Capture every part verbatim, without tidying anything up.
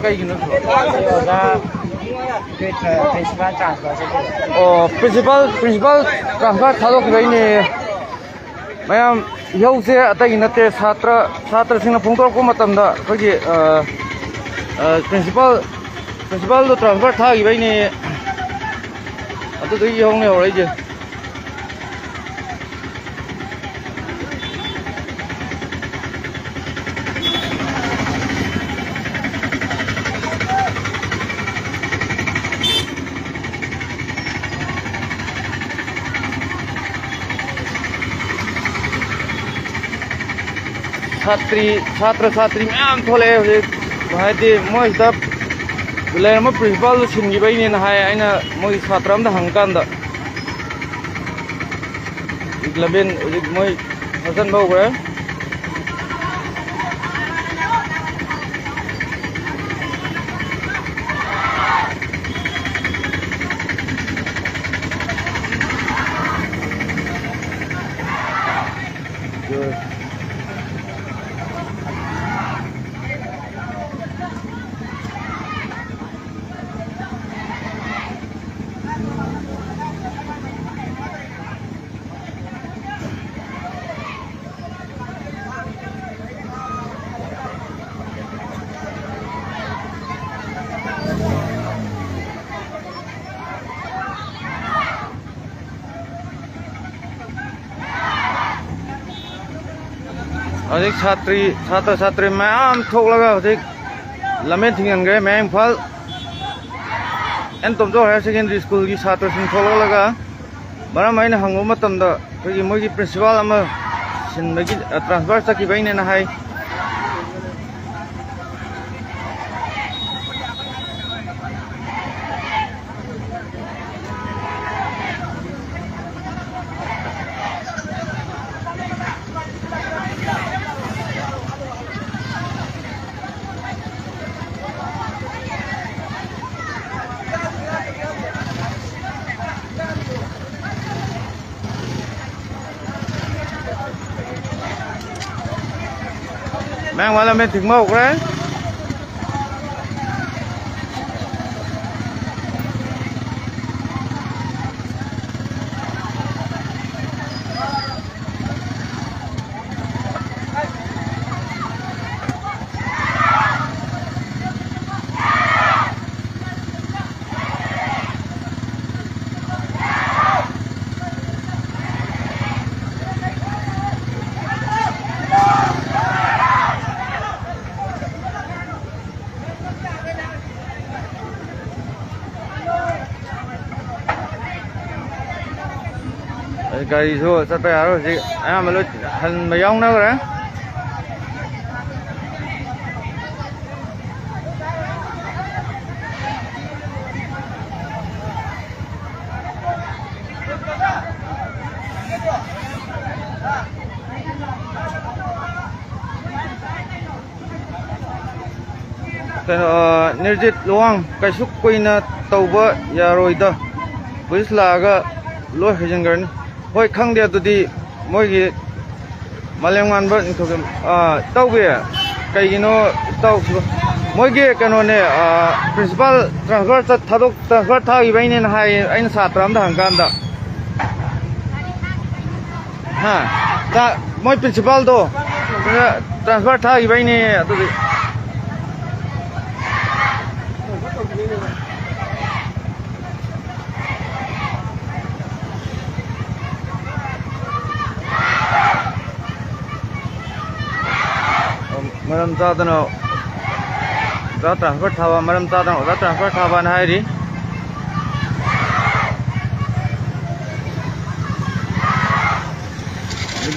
ꯀꯩꯒꯤꯅꯣ? ꯑꯣꯖꯥ, ꯑꯩꯈꯣꯏ ꯄ꯭ꯔꯤꯟꯁꯤꯄꯥꯜ ꯇ꯭ꯔꯥꯟꯁꯐꯔ ꯆꯠꯈꯤꯕ꯫ ꯑꯣ, ꯄ꯭ꯔꯤꯟꯁꯤꯄꯥꯜ, ꯄ꯭ꯔꯤꯟꯁꯤꯄꯥꯜ ꯇ꯭ꯔꯥꯟꯁꯐꯔ ꯊꯥꯗꯣꯛꯈꯤꯕꯩꯅꯦ꯫ ꯃꯌꯥꯝ, ꯏꯍꯧꯁꯦ ꯑꯇꯩꯒꯤ ꯅꯠꯇꯦ, ꯁꯥꯇ꯭ꯔ, ꯁꯥꯇ꯭ꯔꯁꯤꯡꯅ ꯐꯣꯡꯗꯣꯔꯛꯄ ꯃꯇꯝꯗ ꯑꯩꯈꯣꯏꯒꯤ, ꯑ, ꯑ, ꯄ꯭ꯔꯤꯟꯁꯤꯄꯥꯜ, ꯄ꯭ꯔꯤꯟꯁꯤꯄꯥꯜꯗꯣ ꯇ꯭ꯔꯥꯟꯁꯐꯔ ꯊꯥꯈꯤꯕꯩꯅꯦ꯫ ꯑꯗꯨꯗꯒꯤ ꯏꯍꯧꯅꯦ ꯍꯧꯔꯛꯏꯁꯦ꯫ ꯁꯥꯇ꯭ꯔꯤ, ꯁꯥꯇ꯭ꯔ ꯁꯥꯇ꯭ꯔꯤ ꯃꯌꯥꯝ ꯊꯣꯛꯂꯛꯑꯦ ꯍꯧꯖꯤꯛ꯫ ꯍꯥꯏꯗꯤ ꯃꯣꯏꯁꯤꯗ ꯂꯩꯔꯝꯕ ꯄ꯭ꯔꯤꯟꯁꯤꯄꯥꯜꯗꯨ ꯁꯤꯟꯈꯤꯕꯩꯅꯦꯅ ꯍꯥꯏ꯫ ꯑꯩꯅ ꯃꯣꯏ ꯁꯥꯇ꯭ꯔ ꯑꯝꯗ ꯍꯪꯀꯥꯟꯗ ꯏꯂꯚꯦꯟ ꯍꯧꯖꯤꯛ ꯃꯣꯏ ꯊꯥꯖꯟꯕ ꯍꯧꯈ꯭ꯔꯦ꯫ ꯍꯧꯖꯤꯛ ꯁꯥꯇ꯭ꯔꯤ, ꯁꯥꯇ꯭ꯔ ꯁꯥꯇ꯭ꯔꯤ ꯃꯌꯥꯝ ꯊꯣꯛꯂꯒ ꯍꯧꯖꯤꯛ ꯂꯝꯖꯦꯟ ꯊꯤꯡꯖꯤꯟꯈ꯭ꯔꯦ꯫ ꯃꯌꯥꯡ ꯏꯝꯐꯥꯜ ꯑꯦꯟ ꯇꯣꯝꯆꯧ ꯍꯥꯌꯔ ꯁꯦꯀꯦꯟꯗꯔꯤ ꯁ꯭ꯀꯨꯜꯒꯤ ꯁꯥꯇ꯭ꯔꯁꯤꯡ ꯊꯣꯛꯂꯛꯂꯒ, ꯃꯔꯝ ꯑꯩꯅ ꯍꯪꯕ ꯃꯇꯝꯗ, ꯑꯩꯈꯣꯏꯒꯤ ꯃꯣꯏꯒꯤ ꯄ꯭ꯔꯤꯟꯁꯤꯄꯥꯜ ꯑꯃ ꯁꯤꯟꯕꯒꯤ, ꯑ, ꯇ꯭ꯔꯥꯟꯁꯐꯔ ꯆꯠꯈꯤꯕꯩꯅꯦꯅ ꯍꯥꯏ꯫ ꯃꯌꯥꯡ ꯏꯝꯐꯥꯜ ꯂꯝꯖꯦꯟ ꯊꯤꯡꯕ ꯍꯧꯈ꯭ꯔꯦ꯫ ꯒꯥꯔꯤꯁꯨ ꯆꯠꯄ ꯌꯥꯔꯣꯏ ꯍꯧꯖꯤꯛ, ꯑꯌꯥꯝꯕ ꯂꯣꯏ ꯍꯟꯕ ꯌꯥꯎꯅꯈ꯭ꯔꯦ꯫ ꯀꯩꯅꯣ, ꯑ, ꯅꯤꯔꯖꯤꯠ ꯂꯨꯋꯥꯡ, ꯀꯩꯁꯨ ꯀꯨꯏꯅ ꯇꯧꯕ ꯌꯥꯔꯣꯏꯗ, ꯄꯨꯂꯤꯁ ꯂꯥꯛꯑꯒ ꯂꯣꯏ ꯍꯩꯖꯤꯟꯈ꯭ꯔꯅꯤ꯫ ꯍꯣꯏ, ꯈꯪꯗꯦ, ꯑꯗꯨꯗꯤ ꯃꯣꯏꯒꯤ ꯃꯥꯂꯦꯝꯉꯥꯟꯕ ꯅꯤꯡꯊꯧꯖꯝ, ꯑ, ꯏꯇꯥꯎꯕꯤ, ꯀꯩꯒꯤꯅꯣ ꯏꯇꯥꯎ, ꯃꯣꯏꯒꯤ ꯀꯩꯅꯣꯅꯦ, ꯑ, ꯄ꯭ꯔꯤꯟꯁꯤꯄꯥꯜ ꯇ꯭ꯔꯥꯟꯁꯐꯔ ꯆꯠ-, ꯊꯥꯗꯣꯛ-, ꯇ꯭ꯔꯥꯟꯁꯐꯔ ꯊꯥꯈꯤꯕꯩꯅꯦꯅ ꯍꯥꯏꯌꯦ, ꯑꯩꯅ ꯁꯥꯇ꯭ꯔ ꯑꯝꯗ ꯍꯪꯀꯥꯟꯗ꯫ ꯍꯥ? ꯇ-, ꯃꯣꯏ ꯄ꯭ꯔꯤꯟꯁꯤꯄꯥꯜꯗꯣ ꯇ꯭ꯔꯥꯟꯁꯐꯔ ꯊꯥꯈꯤꯕꯩꯅꯦ ꯑꯗꯨꯗꯤ꯫ ꯃꯔꯝ ꯆꯥꯗꯅ ꯑꯣꯖꯥ ꯇ꯭ꯔꯥꯟꯁꯐꯔ ꯊꯥꯕ, ꯃꯔꯝ ꯆꯥꯗꯅ ꯑꯣꯖꯥ ꯇ꯭ꯔꯥꯟꯁꯐꯔ ꯊꯥꯕꯅ ꯍꯥꯏꯔꯤ꯫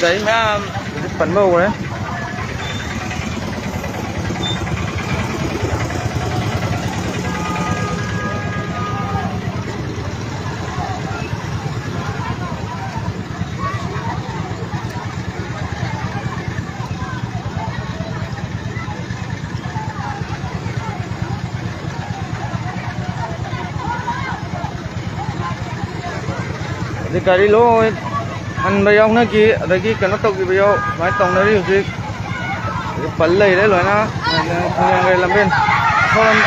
ꯒꯥꯔꯤ ꯃꯌꯥꯝ ꯍꯧꯖꯤꯛ ꯄꯟꯕ ꯍꯧꯈ꯭ꯔꯦ꯫ ꯑꯗꯩ ꯒꯥꯔꯤ ꯂꯣꯏ ꯍꯟꯕ ꯌꯥꯎꯅꯈꯤ, ꯑꯗꯒꯤ ꯀꯩꯅꯣ ꯇꯧꯈꯤꯕ ꯌꯥꯎ, ꯁꯨꯃꯥꯏꯅ ꯇꯧꯅꯔꯤ ꯍꯧꯖꯤꯛ꯫ ꯍꯧꯖꯤꯛ ꯄꯜ ꯂꯩꯔꯦ ꯂꯣꯏꯅ꯫ ꯈꯣꯡꯖꯪꯒꯩ ꯂꯝꯕꯦꯟ ꯁꯣꯔꯣꯝ꯫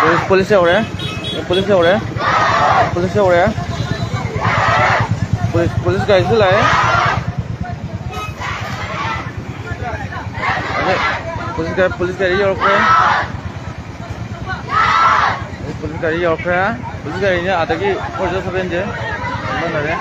ꯄꯨꯂꯤꯁ, ꯄꯨꯂꯤꯁ ꯌꯧꯔꯦ꯫ ꯄꯨꯂꯤꯁ ꯌꯧꯔꯦ꯫ ꯄꯨꯂꯤꯁ ꯌꯧꯔꯦ꯫ ꯄꯨꯂꯤꯁ, ꯄꯨꯂꯤꯁ ꯒꯥꯔꯤꯁꯨ ꯂꯥꯛꯑꯦ꯫ ꯑꯗꯩ ꯄꯨꯂꯤꯁ ꯒꯥꯔꯤ, ꯄꯨꯂꯤꯁ ꯒꯥꯔꯤ ꯌꯧꯔꯛꯈ꯭ꯔꯦ꯫ ꯑꯗꯩ ꯄꯨꯂꯤꯁ ꯒꯥꯔꯤ ꯌꯧꯔꯛꯈ꯭ꯔꯦ꯫ ꯄꯨꯂꯤꯁ ꯒꯥꯔꯤꯅꯦ ꯑꯥꯗꯒꯤ four zero seven ꯁꯦ ꯆꯪꯊꯅꯔꯦ꯫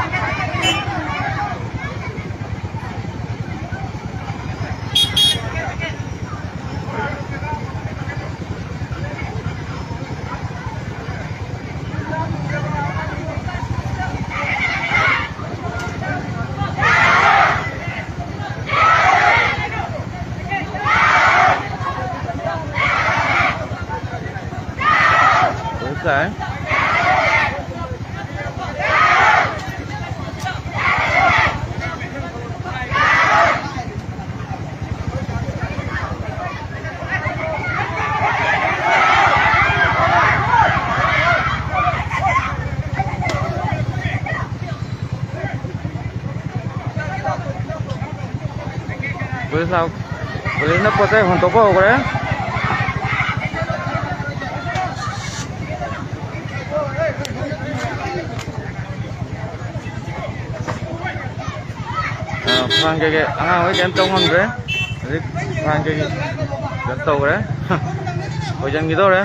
ꯂꯥꯛꯑꯦ꯫ ꯄꯨꯂꯤꯁꯅ, ꯄꯨꯂꯤꯁꯅ ꯄꯣꯠ ꯆꯩ ꯍꯣꯟꯗꯣꯛꯄ ꯍꯧꯈ꯭ꯔꯦ꯫ ꯑ, ꯐꯥꯟ ꯀꯩꯀꯩ ꯑꯉꯥꯡ ꯍꯣꯏ ꯀꯩꯝ ꯇꯧ ꯉꯝꯗ꯭ꯔꯦ꯫ ꯍꯧꯖꯤꯛ ꯐꯥꯟ ꯀꯩꯀꯩ ꯀꯩꯅꯣ ꯇꯧꯈ꯭ꯔꯦ꯫ ꯂꯣꯏꯁꯤꯟꯈꯤꯗꯧꯔꯦ꯫